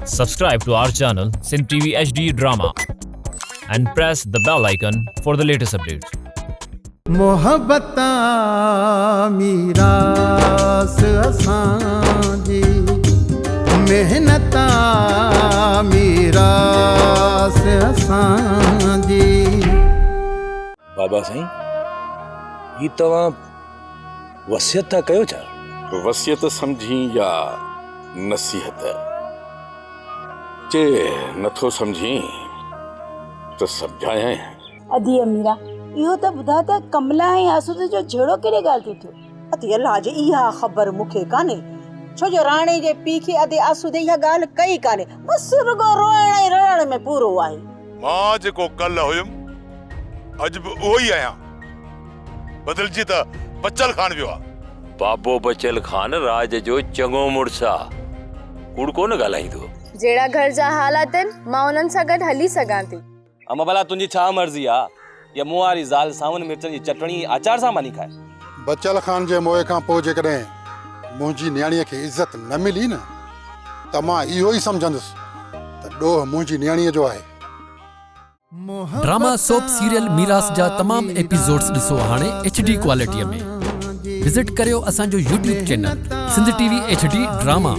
Subscribe to our channel Sindh TV HD Drama and press the bell icon for the latest updates. محبت آ ميراث اسان جي محنت آ ميراث اسان جي. بابا سائين هي توهان وصيت ٿا ڪيو ڇا؟ وصيت سمجهين يا نصيحت؟ چي نٿو سمجهين ته سمجهايانء. ادي اميرا، اهو ته ٻڌاء ته ڪملا ۽ آسودي جو جهيڙو ڪهڙي ڳالهه تي ٿيو؟ ادي الله جي اها خبر مون کي ڪانهي، ڇو جو راڻي جي پيء کي ادي آسودي اها ڳالهه ڪئي ڪانهي، بس رڳو روئڻ ۽ رڙڻ ۾ پورو آهي. مان جيڪو ڪلهه هيم، اڄ به اهو ئي آهيان. بدلجي ته بچل خان ويو آ. بابو بچل خان راڄ جو چڱو مڙس آ، ڪوڙ ڪونه ڳالهائيندو. جهڙا گهر جا حالات آهن، مان انهن سان گڏ هلي سگهان ٿي. اما ڀلا تنهنجي ڇا مرضي آ يا مون واري زال ساون مرچن جي چٽڻي ۽ آچار سان ماني کائي. بچل خان جي موئي کان پوء جيڪڏهن منهنجي نياڻيء کي عزت نه ملي نه ته مان اهو ئي سمجهندس ته ڏوهه منهنجي نياڻيء جو آهي. ڊراما سوپ سيريل ميراث جا تمام ايپيسوڊز ڏسو هاڻي ايڇ ڊي ڪوالٽي ۾ وزٽ ڪريو اسان جو YouTube channel Sindh T V H D drama.